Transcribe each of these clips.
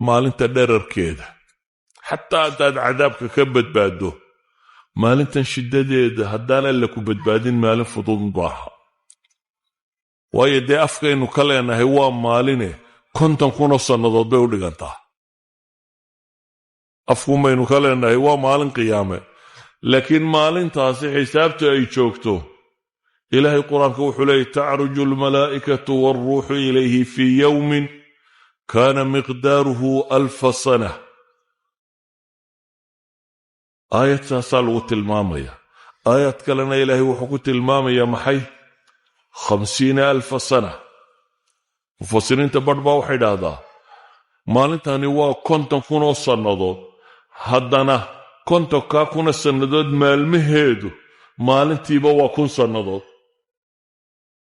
Maalinta dherarkeeda, xataa haddaad cadaabka ka badbaaddo, maalintan shiddadeeda haddaan Alla ku badbaadin, maalin fudud maaha. Waayo dee afkaynu ka leenahay waa maaline, 50,000 oo sannadood bay u dhigantaa. Afkuun baynu ka leenahay waa maalin qiyaame, laakiin maalintaasi xisaabta ay joogto, Ilaahay Qur-aanka wuxuu leeyay: تعرج الملائكة والروح إليه في يوم كان مقداره ألف سنة. Aayad saasaa lagu tilmaamaya. Aayad kalena Ilaahay wuxuu ku tilmaamayaa maxay? 50,000 سنة. Mufasiriinta barh baa waxay idhaahdaa maalintani waa 50,000 oo sannadood. Haddana 50-kaa kuna sannadood maalmaheedu maalintiiba waa 1000 sannadood.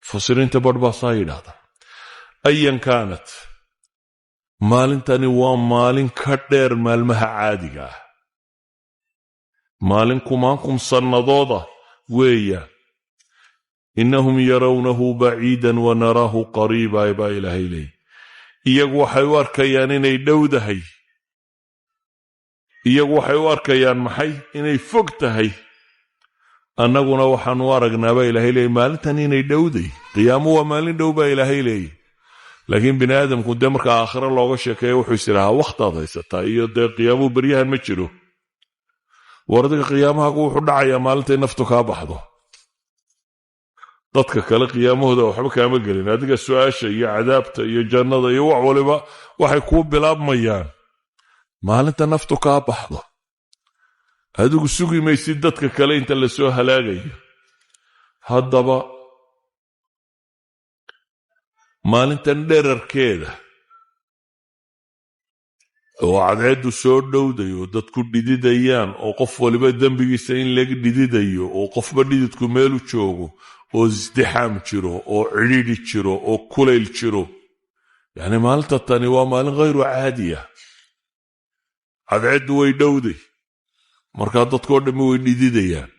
Mufasiriinta barh baa saa yidhaahda. أيا كانت, maalintani waa maalin ka dheer maalmaha caadiga ah, maalin kumaankum sannadooda weeyaan. إنهم يرونه بعيدا ونراه قريبا baa Ilaahay leeyay. Iyagu waxay u arkayaan inay dhowdahay. Iyagu waxay u arkayaan maxay? Inay fog tahay. Annaguna waxaanu aragnaa, baa Ilaahay leeyay, maalintan inay dhowday. Qiyaamu waa maalin dhow, baa Ilaahay leeyay. Laakiin bini aadamku dee marka aakhiro looga sheekeeya, wuxuu is idhahaa wakhtaad haysataa iyo dee qiyaamuhu beryahan ma jiro. War adiga qiyaamahagu wuxuu dhacayaa maalintay naftu kaa baxdo. Dadka kale qiyaamahooda waxba kaama gelin. Adiga su-aasha iyo cadaabta iyo jannada iyo wax waliba waxay kuu bilaabmayaan maalinta naftu kaa baxdo. Adigu sugi maysid dadka kale inta lasoo halaagayo. Haddaba maalintan dherarkeeda oo cadceeddu soo dhowdayo, dadku dhididayaan, oo qof waliba dembigiisa in laga dhididayo, oo qofba dhididku meelu joogo, oo isdixaam jiro, oo cidhidhi jiro, oo kulayl jiro, yacni maalinta tani waa maalin غير عادية. Cadceeddu way dhowday, markaa dadkoo dhammi way dhididayaan,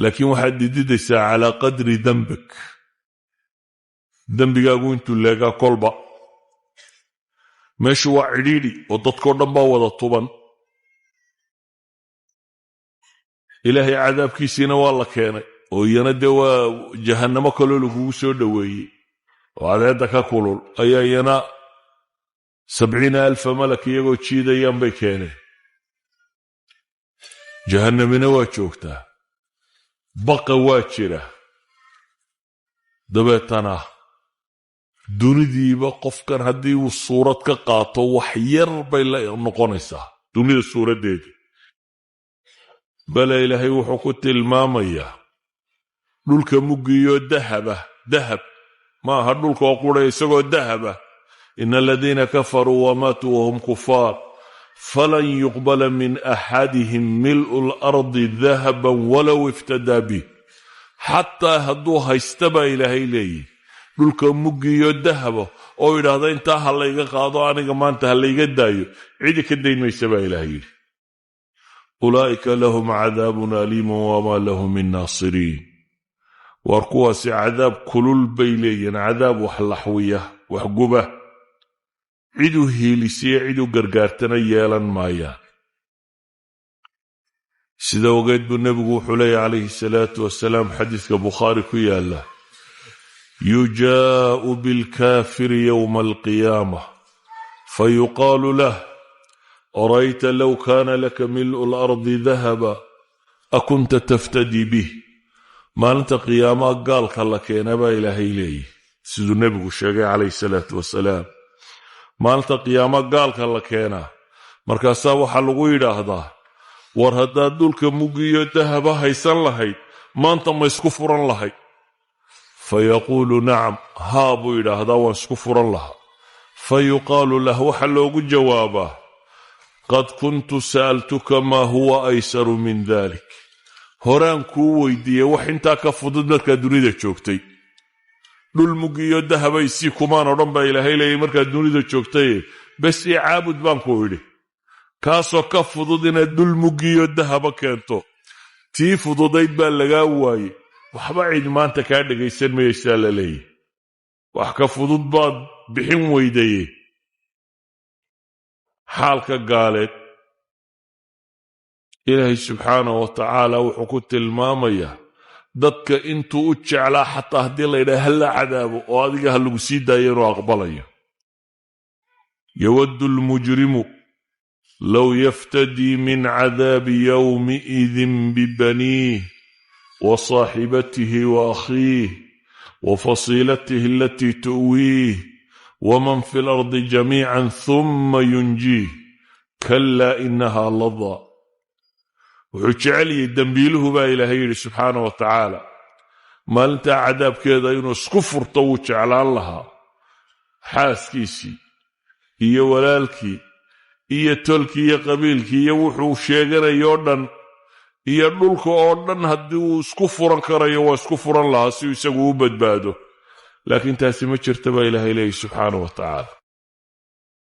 laakiin waxaad dhididaysaa على قدر ذنبك, dembigaagu intuu leegaa kolba. Meeshu waa cidhiidhi oo dadkoo dhan baa wada tuban. Ilaahay cadaabkiisiina waa la keenay, oo iyana dee waa jahannamo kaloo lagugu soo dhoweeyey oo cadceedda ka kulul ayaa iyana 70,000 malak iyagoo jiidayaan bay keeneen. Jahannamina waa joogtaa, baqa waa jira. Dabeetana dunidiiba qofkan haddii uu suurad ka qaato, wax yar bay la noqonaysaa dunida suuraddeedu. Bale Ilaahay wuxuu ku tilmaamayaa dhulka muggiyo dahaba. Dahab ma aha dhulka oo qura, isagoo dahaba. إن الذين كفروا وماتوا وهم كفار فلن يقبل من أحدهم ملء الأرض ذهبا ولو افتدى به. Xataa hadduu haysta, baa Ilaahay leeyihi, dhulka muggiyo dahaba oo yidhaahda intaa ha layga qaado, aniga maanta ha layga daayo, cidi ka dayn maysa, baa Ilahay yidhi. أولئك لهم عذاب أليم وما لهم من ناصرين. Waar kuwaasi cadaab kulul bay leeyihiin, cadaab wax laxwiya, wax guba. Cid u hiilisiye, cid u gargaartana yeelan maayaan. Sida ogeed buu Nebigu wuxuu leeyahy calayhi salaatu wasalaam, xadiiska Bukhaari ku yaala: يجاء بالكافر يوم القيامة فيقال له: أرأيت لو كان لك ملء الأرض ذهبا أكنت تفتدي به؟ Maalinta qiyaamaha gaalka la keena, baa Ilaahay leeyihi, siduu Nebigu sheegay calayhi salaatu wasalaam. Maalinta qiyaama gaalka la keenaa, markaasaa waxaa lagu yidhaahdaa: war haddaad dhulka mugiyo dahaba haysan lahayd, maanta ma isku furan lahayd? فيقول نعم, haa buu yidhaahdaa, waan isku furan lahaa. فيقال له, waxaa loogu jawaabaa: قد كنت سألتك ما هو أيسر من ذلك. Horaan kuu weydiiyey wax intaa ka fudud markaad dunida joogtay. Dhul mugiyo dahabaysi kumaan odhan, baa Ilaahay leeyay, markaad dunida joogtaye, bes ii caabud baan ku idhi, kaasoo ka fudud inaad dhul mugiyo dahaba keento. Tii fududayd baa lagaa waayey. Waxba cid maanta kaa dhegaysan mayaysaa la leeyahy. Wax ka fudud baad bixin weydaye. Xaalka gaaleed Ilaahay subxaanah wa tacaala wuxuu ku tilmaamayaa dadka intuu u jeclaa, xataa haddii la yidhaha ha la cadaabo oo adiga ha lagu sii daayo, inuu aqbalayo. يود المجرم لو يفتدي من عذاب يومئذ ببنيه وصاحبته وأخيه وفصيلته التي تؤويه ومن في الأرض جميعا ثم ينجيه كلا إنها لظى. Wuxuu jecel yahay dembiiluhu, baa Ilaahay yidhi subxaana wa tacaala, maalintaa cadaabkeeda inuu isku furto wuu jeclaan lahaa, xaaskiisii iyo walaalkii iyo tolkii iyo qabiilkii iyo wuxuu sheeganayo o dhan iyo dhulka oo dhan. Haddii uu isku furan karayo, waa isku furan lahaa si uu isagu u badbaado, laakiin taasi ma jirta, baa Ilaahay leeyahy subxaana wa tacaala.